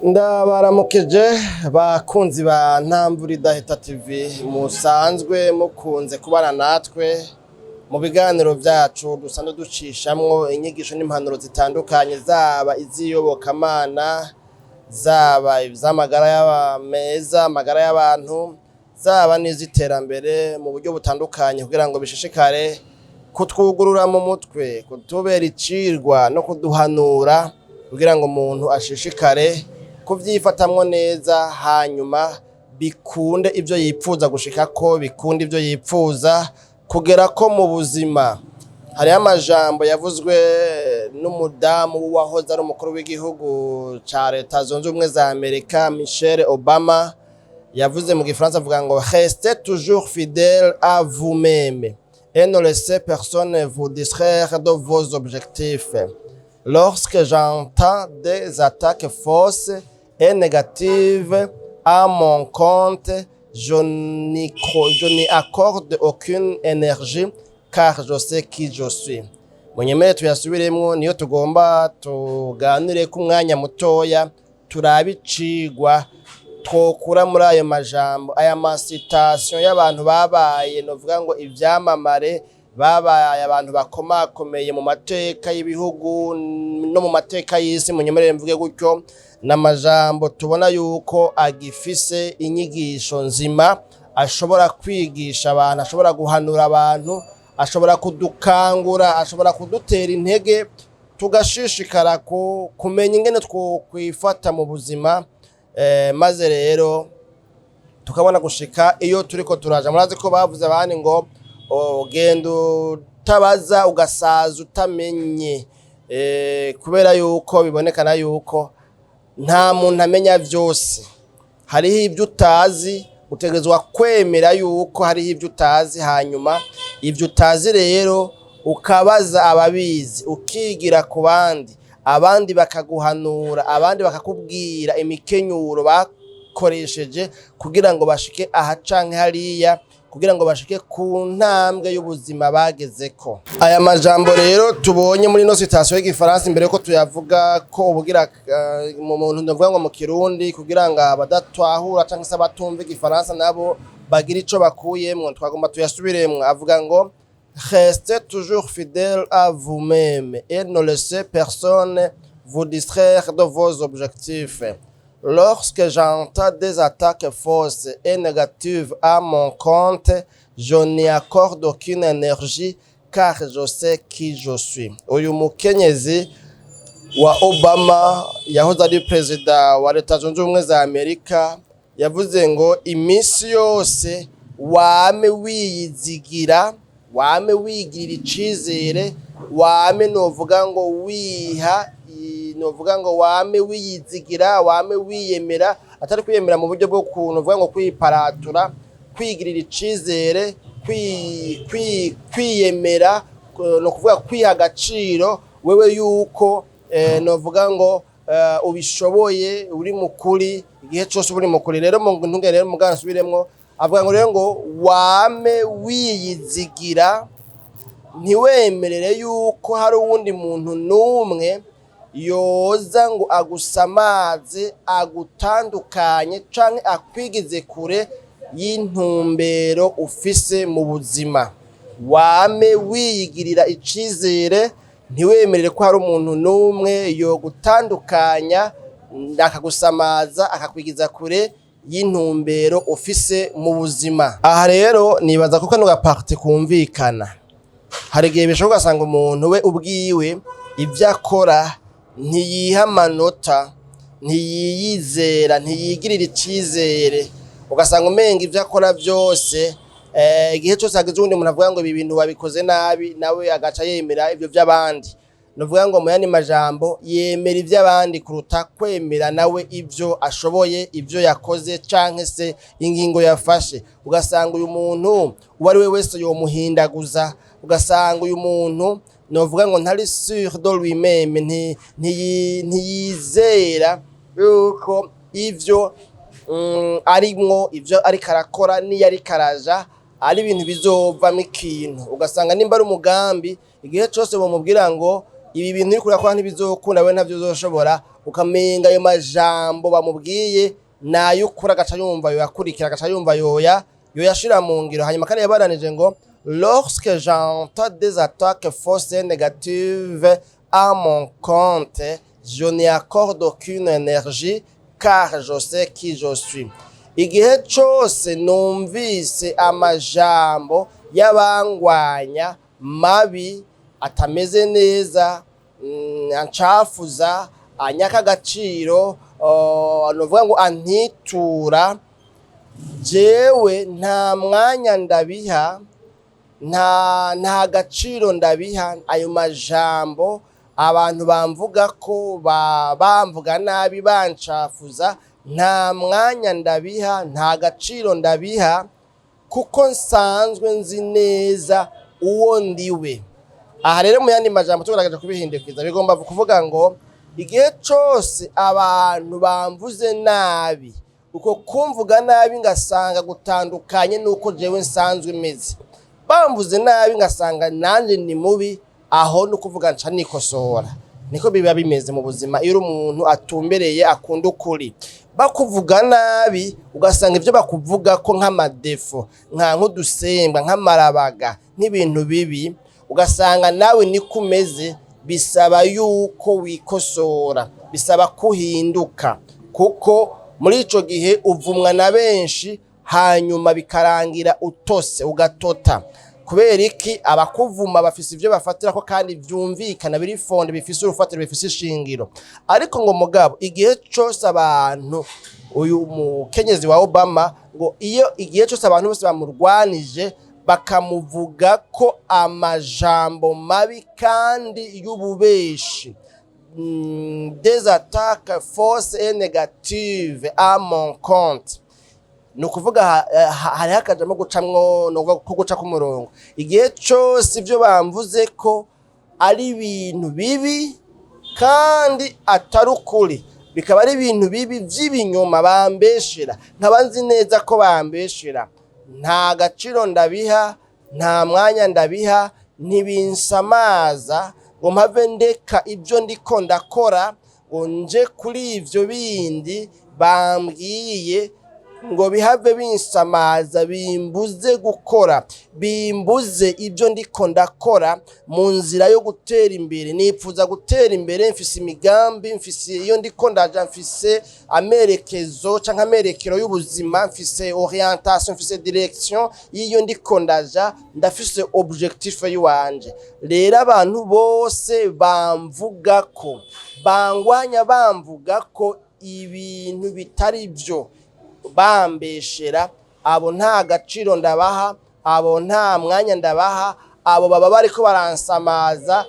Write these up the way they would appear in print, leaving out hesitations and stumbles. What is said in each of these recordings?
Ndabaramukije bakunzi ba Ntamvura Idahita TV, musanzwe mukunze kubana natwe mu biganiro vyacu dusanzwe ducishamwo inyigisho n'impanuro zitandukanye, zaba iz'iyobokamana, zaba iz'amagara meza, amagara y'abantu, zaba n'iz'iterambere mu buryo butandukanye, kugira ngo bishishikare kutwugurura mu mutwe, kutubera icirwa no kuduhanura, kugira ngo umuntu ashishikare kuvyifatamwo neza, hanyuma bikunde ivyo yipfuza gushikako, bikunde ivyo yipfuza kugerako mu buzima. Hariho amajambo yavuzwe n'umudamu wahoze ari umukuru w'igihugu ca Leta Zunze Ubumwe za Amerika, Michelle Obama. Yavuze mu gifaransa, avuga ngo: "Restez toujours fidèle à vous-même et ne laissez personne vous distraire de vos objectifs. Lorsque j'entends des attaques fausses et négatives à mon compte, je n'y accorde aucune énergie car je sais qui je suis." Munyemere tuyasubiremwo, niyo tugomba tuganire ku mwanya mutoya, turabe icigwa twokura muri ayo majambo, aya ma citations y'abantu babaye, novuga ngo ivyamamare, babaye abantu bakomakomeye mu mateka y'ibihugu no mu mateka y'isi. Munyemerere mvuge gutyo, n'amajambo tubona yuko agifise inyigisho nzima, ashobora kwigisha abantu, ashobora guhanura abantu, ashobora kudukangura, ashobora kudutera intege, tugashishikara kumenya ingene twokwifata mu buzima, maze rero tukabona gushika iyo turiko turaja. Murazi ko bavuze abandi ngo genda utabaza ugasaza utamenye, kubera yuko bibonekana yuko nta muntu amenya vyose. Hariho ibyo utazi, utegerezwa kwemera yuko hariho ibyo utazi, hanyuma ibyo utazi rero ukabaza ababizi, ukigira ku bandi, abandi bakaguhanura, abandi bakakubwira imikenyuro bakoresheje kugira ngo bashike aha canke hariya, kugira ngo bashike ku ntambwe y'ubuzima bagezeko. Aya majambo rero tubonye muri ino citation y'igifaransa, imbere yuko tuyavuga ko ubugira mu muntu, ndavuga ngo mu Kirundi, kugira ngo abadatahura canke se abatumva igifaransa nabo bagira ico bakuyemwo, twagomba tuyasubiremwo. Avuga ngo: "Restez toujours fidèle à vous-même et ne laissez personne vous distraire de vos objectifs. Lorsque j'entends des attaques fausses et négatives à mon compte, je n'y accorde aucune énergie car je sais qui je suis." Uyu mukenyezi wa Obama, yahoze ari perezida wa Leta Zunze Ubumwe za Amerika, yavuze ngo iminsi yose wame wiyizigira, wame wigirira icizere, wame, novuga ngo wiha, novuga ngo wame wiyizigira, wame wiyemera, atari kwiyemera mu buryo bwo kuntu uvuga ngo kwiparatura, kwigirira icizere, kwiyemera, no kuvuga kwiha agaciro wewe, yuko novuga ngo ubishoboye, uri mukuri igihe cyose, uri mukuri. Rero mu ntunge rero mugana nsubiremwo, avuga ngo rero ngo wame wiyizigira, ntiwemerere yuko hari uwundi muntu n'umwe yoza ngo agusamaze, agutandukanye canke akwigize kure y'intumbero ufise mu buzima. Wame wiyigirira icizere, ntiwemerere ko hari umuntu n'umwe yogutandukanya, akagusamaza, akakwigiza kure y'intumbero ufise mu buzima. Aha rero nibaza ko kano ga partie kumvikana. Hari igihe bishoboka ugasanga umuntu we ubwiwe ibyo akora ntiyiha amanota, ntiyiyizera, ntiyigirira icizere, ugasanga umenga ibyo akora byose, igihe cyose hagize uwundi muntu avuga ngo ibi bintu wabikoze nabi, nawe agaca yemera ibyo by'abandi. Nuvuga ngo mu yandi majambo yemera iby'abandi kuruta kwemera nawe ibyo ashoboye, ibyo yakoze canke se ingingo yafashe. Ugasanga uyu muntu uwo ari we wese yomuhindaguza, ugasanga uyu muntu, novuga ngo ntari sûr de lui-même, ntiyizera yuko ivyo arimwo, ivyo ariko arakora n'iyo ariko araja ari ibintu bizovamwo ikintu. Ugasanga nimba ari umugambi, igihe cose bamubwira ngo Ibi bintu uriko urakora ntibizokunda, wewe ntavyo uzoshobora. Ukamenga ayo majambo bamubwiye nayukuri, agaca yumva yoyakurikira, agaca yumva yoyashira mu ngiro. Hanyuma kandi yabaranije ngo: "Lorsque j'entends des attaques fausses et négatives à mon compte, je n'y accorde aucune énergie car je sais qui je suis." Igihe cose numvise amajambo y'abangwanya mabi, atameze neza, ancafuza, anyaka agaciro, novuga ngo antitura, jewe nta mwanya ndabiha, nta gaciro ndabiha. Ayo majambo abantu bamvuga ko bamvuga nabi, bancafuza, nta mwanya ndabiha, nta gaciro ndabiha, kuko nsanzwe nzi neza uwo ndiwe. Aha rero, mu yandi majambo, tugerageje kubihindukiza, bigomba kuvuga ngo igihe cose abantu bamvuze nabi, uko kumvuga nabi ngasanga gutandukanye n'uko jewe nsanzwe meze, bamvuze nabi ngasanga nanje ni mubi, aho ni ukuvuga nca nikosora. Niko biba bimeze mu buzima. Iyo uri umuntu atumbereye, akunda ukuri, bakuvuga nabi ugasanga ibyo bakuvuga ko nk'ama défauts, nk'udusembwa, nk'amarabaga, nk'ibintu bibi, ugasanga nawe niko umeze, bisaba yuko wikosora, bisaba ko uhinduka, kuko muri ico gihe uvumwa na benshi, hanyuma bikarangira utose, ugatota. Kubera iki? Abakuvuma bafise ivyo bafatirako kandi vyumvikana, biri fondé, bifise urufatiro, bifise ishingiro. Ariko ngo mugabo igihe cose abantu, uyu mukenyezi wa Obama, ngo iyo igihe cose abantu bose bamurwanije, bakamuvuga ko amajambo mabi kandi y'ububeshi, des attaques fausses et négatives à mon compte, ni ukuvuga hariho akajambo gucamwo, ni ukuvuga ko guca k'umurongo: igihe cose ivyo bamvuze ko ari ibintu bibi kandi atari ukuri, bikaba ari ibintu bibi vy'ibinyoma bambeshera, nkaba nzi neza ko bambeshera, nta gaciro ndabiha, nta mwanya ndabiha, ntibinsamaza ngo mpave ndeka ibyo ndiko ndakora ngo nje kuri ivyo bindi bambwiye, ngo bihave binsamaza, bimbuze gukora, bimbuze ibyo ndiko ndakora mu nzira yo gutera imbere. Nipfuza gutera imbere, mfise imigambi, mfise iyo ndiko ndaja, mfise amerekezo canke amerekero y'ubuzima, mfise orientation, mfise direction y'iyo ndiko ndaja, ndafise objectif yiwanje. Rero abantu bose bamvuga ko bangwanya, bamvuga ko ibintu bitari byo, bambeshera, abo nta gaciro ndabaha, abo nta mwanya ndabaha, abo baba bariko baransamaza.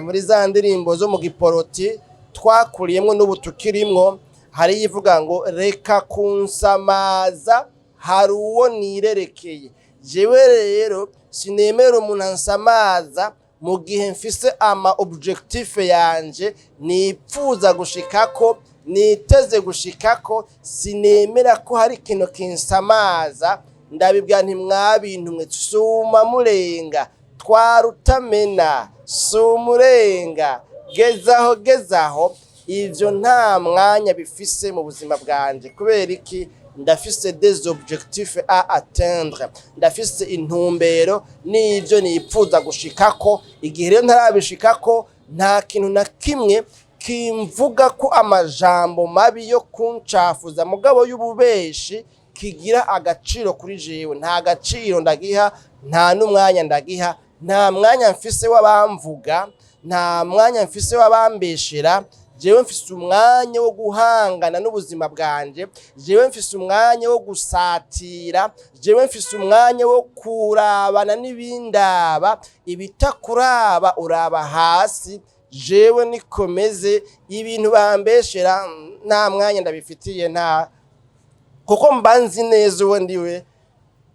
Muri za ndirimbo zo mu giporoti twakuriyemwo n'ubu tukirimwo, hari ivuga ngo: "Reka kunsamaza, hari uwo nirerekeye." Jewe rero sinemera umuntu ansamaza mu gihe mfise ama objectif yanje nipfuza gushikako, niteze gushikako. Sinemera ko hari ikintu kinsamaza. Ndabibwira nti: "Mwabintu mwe, suma murenga, twarutamena, sumurenga, gezaho, gezaho." Ivyo nta mwanya bifise mu buzima bwanje. Kubera iki? Ndafise des objectifs à atteindre, ndafise intumbero n'ivyo nipfuza gushikako. Igihe rero ntarabishikako, nta kintu na kimwe kimvuga ko amajambo mabi yo kuncafuza mugabo y'ububeshi kigira agaciro kuri jewe. Nta gaciro ndagiha, nta n'umwanya ndagiha. Nta mwanya mfise w'abamvuga, nta mwanya mfise w'abambeshera. Jewe mfise umwanya wo guhangana n'ubuzima bwanje, jewe mfise umwanya wo gusatira, jewe mfise umwanya wo kurabana n'ibindaba. Ibitakuraba uraba hasi. Jewe nikomeze. Ibintu bambeshera nta mwanya ndabifitiye, nta, kuko mba nzi neza uwo ndiwe.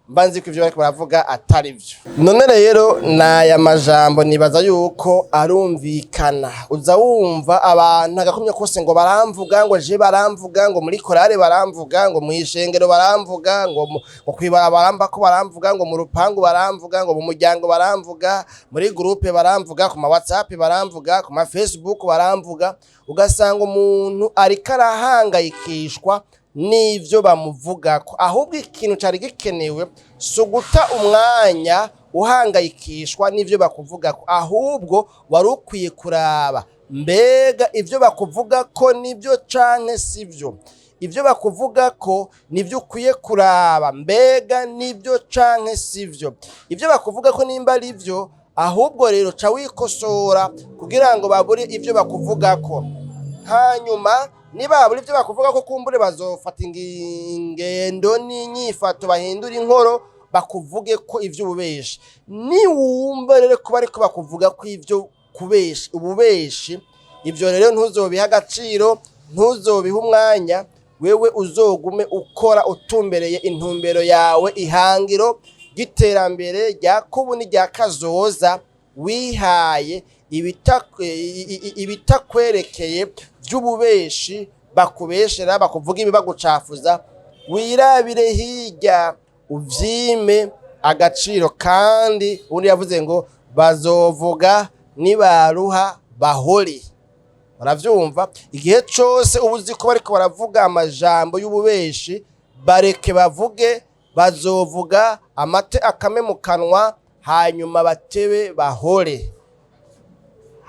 Mba nzi ko ivyo bariko baravuga atari vyo. None rero naya majambo nibaza yuko arumvikana. Uza wumva abantu agakumye kose ngo baramvuga, ngo je baramvuga, ngo muri korale baramvuga, ngo mw'ishengero baramvuga, ngo kwibara baramba ko baramvuga, ngo mu rupangu baramvuga, ngo mu muryango baramvuga, muri groupe baramvuga, ku ma WhatsApp baramvuga, ku ma Facebook baramvuga. Ugasanga umuntu ariko arahangayikishwa n'ivyo bamuvugako. Ahubwo ikintu cari gikenewe si uguta umwanya uhangayikishwa n'ivyo bakuvugako, ahubwo wari ukwiye kuraba mbega ivyo bakuvugako nivyo canke sivyo. Ivyo bakuvugako nivyo ukwiye kuraba, mbega nivyo canke sivyo. Ivyo bakuvugako nimba ari vyo, ahubwo rero ca wikosora kugira ngo babure ivyo bakuvugako. Hanyuma nibabura ivyo bakuvuga ko, kumbure bazofata ingendo n'inyifato, bahindura inkoro, bakuvuge ko ivy'ububeshi. Niwumva rero ko bariko bakuvuga ko ivyo kubesha, ububeshi, ivyo rero ntuzobiha agaciro, ntuzobiha umwanya. Wewe uzogume ukora utumbereye intumbero yawe, ihangiro ry'iterambere rya kubu n'irya kazoza wihaye. Ibitakwerekeye by'ububeshi bakubeshera, bakuvuga ibi, bagucafuza, wirabire hirya, uvyime agaciro. Kandi ubundi yavuze ngo bazovuga nibaruha bahore. Baravyumva. Igihe cose uba uzi ko bariko baravuga amajambo y'ububeshi, bareke bavuge, bazovuga amate akame mu kanwa, hanyuma batebe bahore,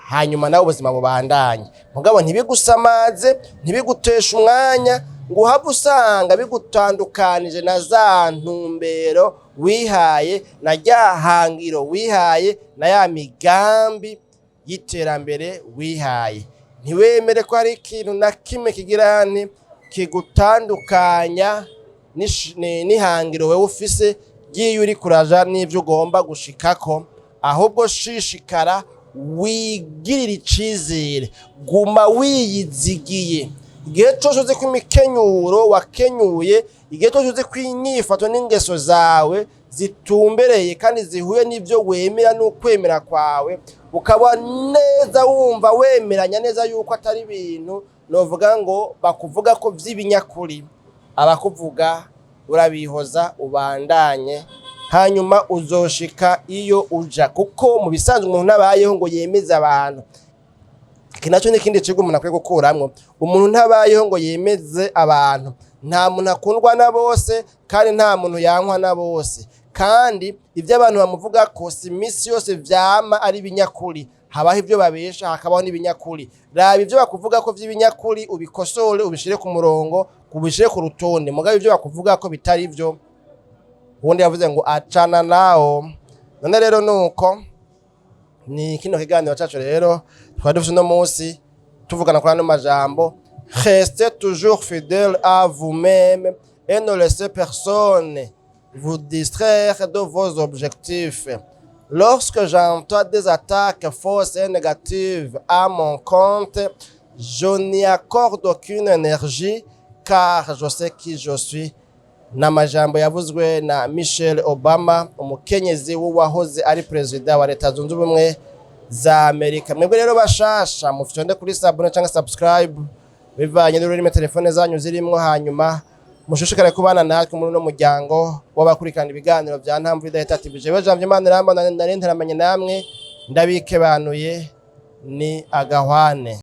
hanyuma nawe ubuzima bubandanye. Mugabo ntibigusamaze, ntibiguteshe umwanya ngo uhave usanga bigutandukanije na za ntumbero wihaye, na rya hangiro wihaye, na ya migambi y'iterambere wihaye. Ntiwemere ko hari ikintu na kimwe kigira nti kigutandukanya n'ihangiro wewe ufise ry'iyo uri kuraja n'ivyo ugomba gushikako. Ahubwo shishikara wigirire icizere, guma wiyizigiye. Igihe cose uzi ko imikenyuro wakenyuye, igihe cose uzi ko inyifato n'ingeso zawe zitumbereye kandi zihuye n'ivyo wemera n'ukwemera kwawe, ukaba neza wumva wemeranya neza yuko atari ibintu novuga ngo bakuvuga ko vy'ibinyakuri, abakuvuga urabihoza, ubandanye, hanyuma uzoshika iyo uja. Kuko mu bisanzwe umuntu ntabayeho ngo yemeze abantu. Iki nacyo ni ikindi cigwa umuntu akwiye gukuramwo. Umuntu ntabayeho ngo yemeze abantu. Nta muntu akundwa na bose, kandi nta muntu yankwa na bose. Kandi ivyo abantu bamuvuga ko si imisi yose vyama ari ibinyakuri. Habaho ivyo babesha, hakabaho n'ibinyakuri. Raba ivyo bakuvuga ko vy'ibinyakuri, ubikosore, ubishire ku murongo, ubishire ku rutonde. Mugabo ivyo bakuvuga ko bitari vyo, uwundi yavuze ngo acana nawo. None rero nuko ni kino kiganiro cacu rero twari dufise uno munsi, tuvugana kuri ano majambo: restez toujours fidèle à vous-même et ne laissez personne vous distraire de vos objectifs. Lorsque j'entends des attaques fausses et négatives à mon compte, je n'y accorde aucune énergie car je sais qui je suis. Ni amajambo yavuzwe na Michelle Obama, umukenyezi w'uwahoze ari perezida wa Leta Zunze Ubumwe za Amerika. Mwebwe rero bashasha, mufyonde kuri s'abonner cyangwa subscribe bivanye n'ururimi telefone zanyu zirimwo, hanyuma mushushikare kubana natwe muri uno muryango w'abakurikirana ibiganiro vya Ntamvu Idahita TV. Jewe Janvier Imana irambona, nari nteramanye namwe, ndabikebanuye, ni agahwane.